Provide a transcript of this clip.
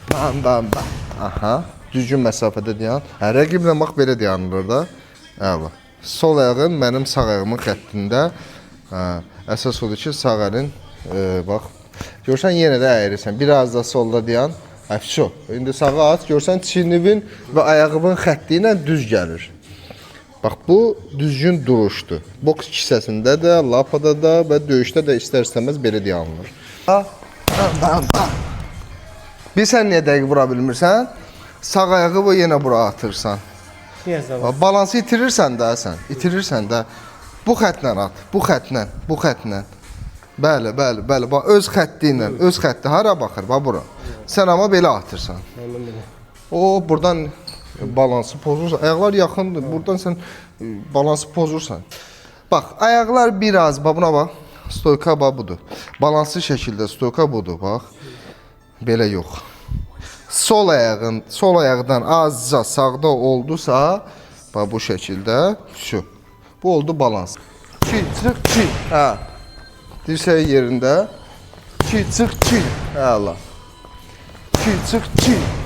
Bam, bam, bam. Aha. Düzgün məsafədə dayan. Hə, rəqiblə bax belə dayanılır da. Əla. Sol ayağın mənim sağ ayağımın xəttində. Hə, əsas odur ki, sağ əlin bax. Görsən yenə də əyrisən. Biraz da solda dayan. Hə, vəsə. İndi sağa at, görsən çiynivin və ayağımın xətti ilə düz gəlir. Bax bu düzgün duruşdur. Boks kisəsində də, lapada da və döyüşdə də istər-istəməz belə dayanılır. Ha, bam, bam. Bilirsən niyə dəqiq vura bilmirsən? Sağ ayağı bu yenə bura atırsan. Biraz da var. Bax, balansı itirirsən də sən, itirirsən də. Bu xəttlə at, bu xəttlə, bu xəttlə. Bəli, bəli, bəli. Bax öz xətti ilə, öz xətti hara baxır? Bax bura. Sən amma belə atırsan. Hemen böyle. O buradan balansı pozursan, ayaqlar yaxındır. Buradan sən balansı pozursan. Bax, ayaqlar biraz, bax buna bax. Stoyka bax budur. Balanslı şəkildə stoyka budur, bax. Belə yox. Sol ayağın, sol ayaqdan azca sağda oldusa, bax bu şəkildə, şu. Bu oldu balans. 2 çıx 2. Hə. Dirsək yerində. 2 çıx 2. Əla. 2 çıx 2.